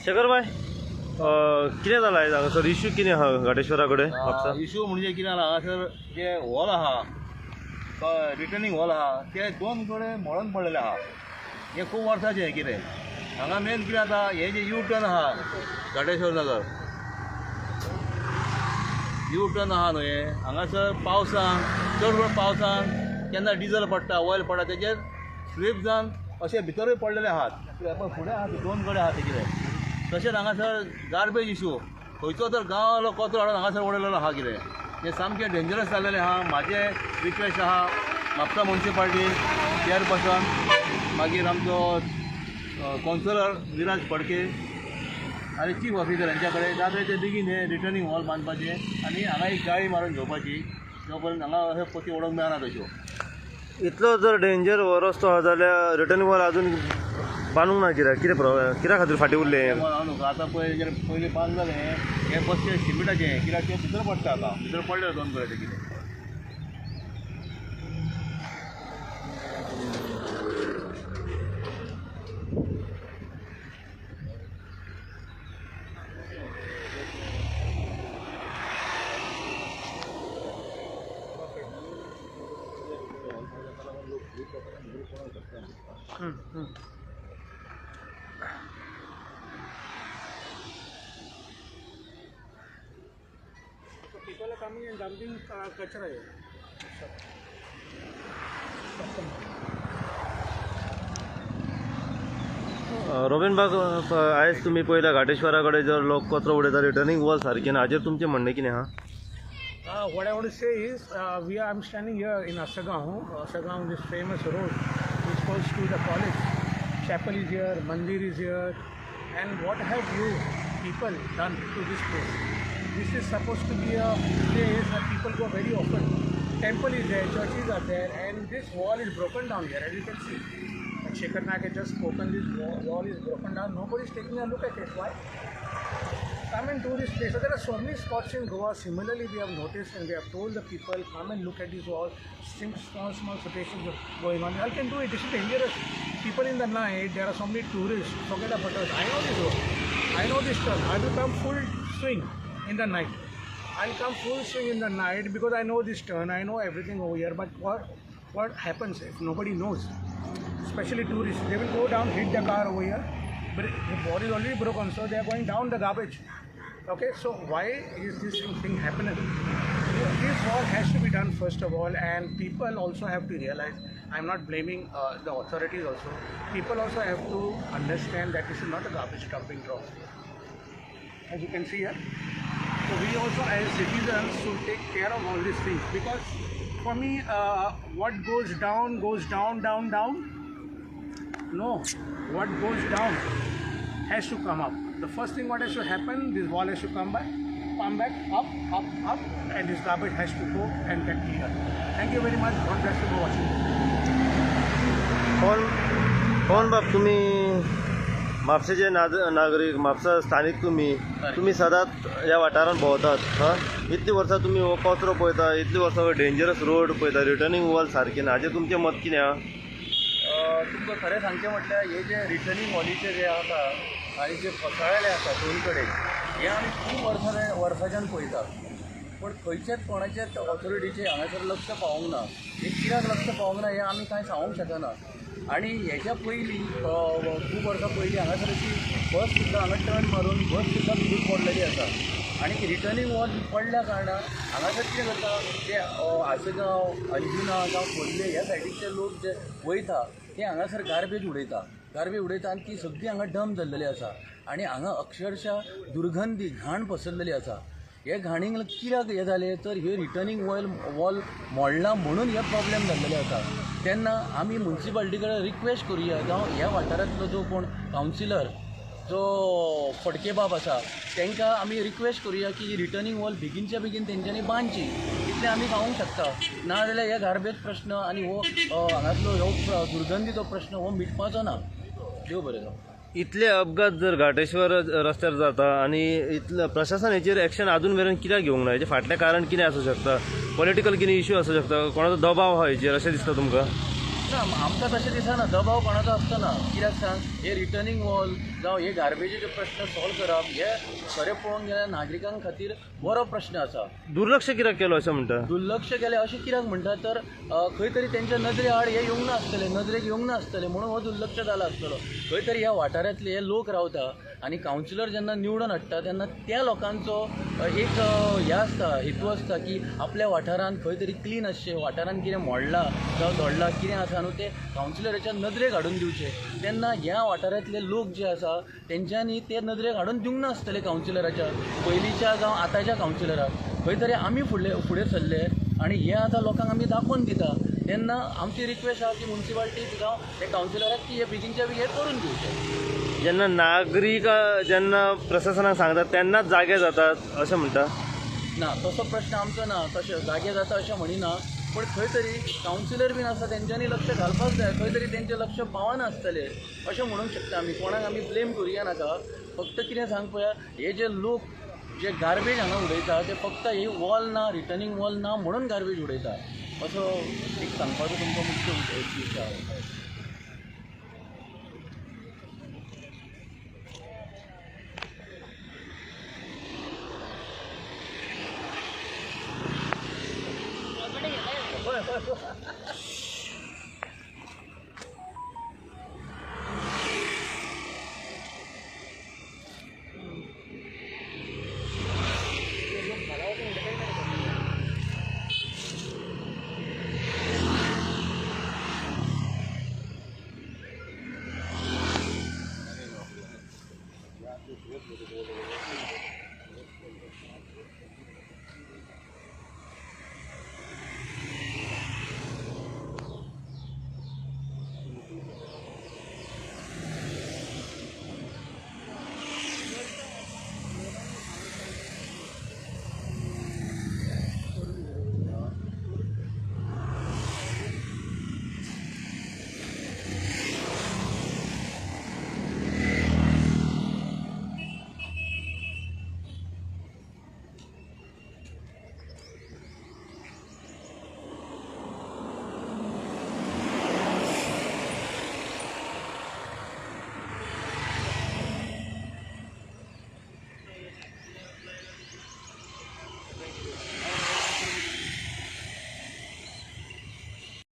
शेखर भाई, कितें जालां आयज हांगासर? इश्यू कितें आहा घाटेश्वरा कडेन म्हापसा? इशू म्हणजे कितें जाला, हांगासर जे हॉल आहा, रिटर्निंग हॉल आहा, ते दोन कडेन मोडून पडलेले आहा. हे खूब वर्सांचें कितें हांगा मेन कितें जाता, हे जे यू टर्न आहा, घाटेश्वर नगर यू टर्न आहा न्हू, हे हांगासर पावसान, चड करून पावसान केन्ना डिजल पडटा, ऑयल पडटा, तेजेर स्लीप जावन अशे भितरूय पडलेले आहात. फुडें आहा, दोन कडेन आहा ते कितें. तशेंच हांगासर गार्बेज इशू, खंयचो तर गांवालो कचरो हाडून हांगासर उडयलेलो आहा कितें, हें सामकें डेंजरस जाल्लेलें आहा. म्हाजें रिक्वेस्ट आहा म्हापसा मुन्सिपाल्टी चेअरपर्सन, मागीर आमचो कावन्सिलर विराज फडके आनी चीफ ऑफिसर हांच्या कडेन जाता ते बेगीन हें रिटर्निंग हॉल बांदपाचें आनी हांगा एक गाळी मारून घेवपाची, जो पर्यंत हांगा अशें पोती उडोवंक मेळना तश्यो. इतलो जर डेंजर हो रस्तो आहा जाल्यार रिटर्निंग वॉल अजून बांदूंक ना कित्याक? कितें प्रॉब्लेम, कित्या खातीर फाटीं उरलें हें? हांव आतां पळय पयलीं बांदलें हें बसचें सिमिटाचें, कित्याक तें भितर पडटा, आतां भितर पडलें दोन कडेन तें कितें. People are coming and dumping kachra here. Robin बाग, आयज तुमी पळयता घाटेश्वरा कडेन जर लोक कचरो उडयता, रिटर्निंग वॉल सारकें ना, हाजेर तुमचें म्हणणें कितें आहा? What I want to say is, I'm standing here in Assagao. Assagao, this famous road which goes to the college. Chapel is here, Mandir is here, and what have you people done to this place? This is supposed to be a place where people go very often. Temple is there, churches are there, and this wall is broken down here, as you can see. Shekhar Naik has just spoken, this wall is broken down. Nobody is taking a look at it. Why? Come and do this place. So there are so many spots in Goa. Similarly, we have noticed and we have told the people, come and look at this wall. Small, small situations going on. I can do it. This is dangerous. People in the night, there are so many tourists. Forget about us. I know this road. I know this turn. I will come full swing in the night. I'll come full swing in the night because I know this turn. I know everything over here. But what happens if nobody knows? Especially tourists, they will go down, hit the car over here. But the wall is already broken, so they are going down the garbage. Okay, so why is this thing happening? This wall has to be done first of all, and people also have to realize, I'm not blaming the authorities also. People also have to understand that this is not a garbage dumping ground, as you can see here. So we also as citizens should take care of all these things, because for me, what goes down, goes down, down, down. No, what goes down has to come up. The first thing what has to happen, this wall has to come back, up, up, up, and this garbage has to go and get clear. Thank you very much. God bless you for watching. कोण बाब तुम्ही म्हापशेचे नागरीक, म्हापसा स्थानीक, तुमी सदांच ह्या वाठारांत भोंवतात. हां, इतलीं वर्सां तुमी हो कचरो पळयता, इतलीं वर्सां हो डेंजरस रोड पळयता, रिटर्निंग वॉल सारकें ना, हाजेर तुमचें मत कितें आहा? तुमकां खरें सांगचें म्हटल्यार हे जे रिटर्निंग वॉलीचे जे आसा आनी जे कोसळ्ळेले आसा दोन कडेन, हे आमी खूब वर्साच्यान पळयतात, पूण खंयचेच कोणाचेच ऑथॉरिटीचें हांगासर लक्ष पावोंक ना. हें कित्याक लक्ष पावोंक ना हें आमी कांय सांगूंक शकना. आनी हेच्या पयलीं खूब वर्सां पयलीं हांगासर अशी बस सुद्दां हांगा टर्न मारून बस सुद्दां भितर पडलेली आसा. आनी रिटर्निंग वॉल पडल्या कारणान हांगासर कितें जाता, ते आसगांव, अंजुना जावं खोर्ले ह्या सायडीचे लोक जे वयता ते हांगासर गार्बेज उडयता, गार्बेज उडयता आनी ती सगळी हांगा डंप जाल्लेली आसा. आनी हांगा अक्षरशा दुर्गंधी घाण पसरलेली आसा. हे घाणीक कित्याक हें जालें तर हे रिटर्निंग वॉल मोडला म्हणून हे प्रॉब्लेम जाल्लेले आसा. तेन्ना आमी मुन्सिपाल्टी कडेन रिक्वेस्ट करुया, जावं ह्या वाठारांतलो जो कोण कावन्सिलर जो फडके बाब आसा तांकां आमी रिक्वेस्ट करुया की ही रिटर्निंग वॉल बेगीनच्या बेगीन तेंच्यांनी बांदची, इतलें आमी सांगूंक शकता. ना जाल्यार हे गार्बेज प्रश्न आनी हो हांगासलो हो दुर्गंधीचो प्रश्न हो मिटपाचो ना. देव बरें जावं. इतले अपघात जर घाटेश्वर रस्त्यार जाता आनी इतले प्रशासन हेचेर एक्शन अजून मेरेन कित्याक घेवंक ना, हेचें फाटलें कारण कितें आसूं शकता? पॉलिटिकल कितें इश्यू आसूं शकता? कोणाचो दबाव आहा हेचेर अशें दिसता तुमकां? ना, आमकां तशें दिसना. दबाव कोणाचो आसचो ना. कित्याक सांग, हे रिटर्निंग वॉल जावं हे गार्बेजीचे प्रश्न सॉल्व करप हे खरें पळोवंक गेल्यार नागरिकां खातीर बरो प्रश्न आसा. दुर्लक्ष कित्याक केलो अशें म्हणटा? दुर्लक्ष केलें अशें कित्याक म्हणटा तर खंय तरी तेंच्या नदरे आड हें येवंक ना आसतलें, नदरेक येवंक ना आसतलें म्हणून हो दुर्लक्ष जाला आसतलो. खंय तरी ह्या वाठारांतले हे लोक रावता आनी कावन्सिलर जेन्ना निवडून हाडटा तेन्ना त्या लोकांचो एक हें आसता, हेतू आसता की आपल्या वाठारांत खंय तरी क्लीन आसचें, वाठारांत कितें मोडलां जावं दोडलां कितें आसा न्हू तें कावन्सिलराच्या नदरेक हाडून दिवचें. तेन्ना ह्या वाठारांतले लोक जे आसा तेंच्यांनी ते नदरेक हाडून दिवंक नासतले कावन्सिलराच्या, पयलींच्या जावं आतांच्या कावन्सिलराक. खंय तरी आमी फुडें सरले आनी हें आतां लोकांक आमी दाखोवन दिता. तेन्ना आमची रिक्वेस्ट आसा की मुन्सिपाल्टीक जावं हे कावन्सिलराक की हे बेगीनच्या बेगीन हें करून दिवचें. जेन्ना नागरीक जेन्ना प्रशासनाक सांगतात तेन्नाच जागे जातात अशें म्हणटा? ना, तसो प्रश्न आमचो ना. तशें जागे जाता अशें म्हणिना, पूण खंय तरी कावन्सिलर बीन आसा तेंच्यांनी लक्ष घालपाक जाय. खंय तरी तेंचें लक्ष पावना आसतलें अशें म्हणूंक शकता आमी. कोणाक आमी ब्लेम करुया नाका. फक्त कितें सांग पळया, हे जे लोक जे गार्बेज हांगा उडयता ते फक्त ही वॉल ना, रिटर्निंग वॉल ना म्हणून गार्बेज उडयता, असो एक सांगपाचो तुमकां मुख्य उद्देश आसा.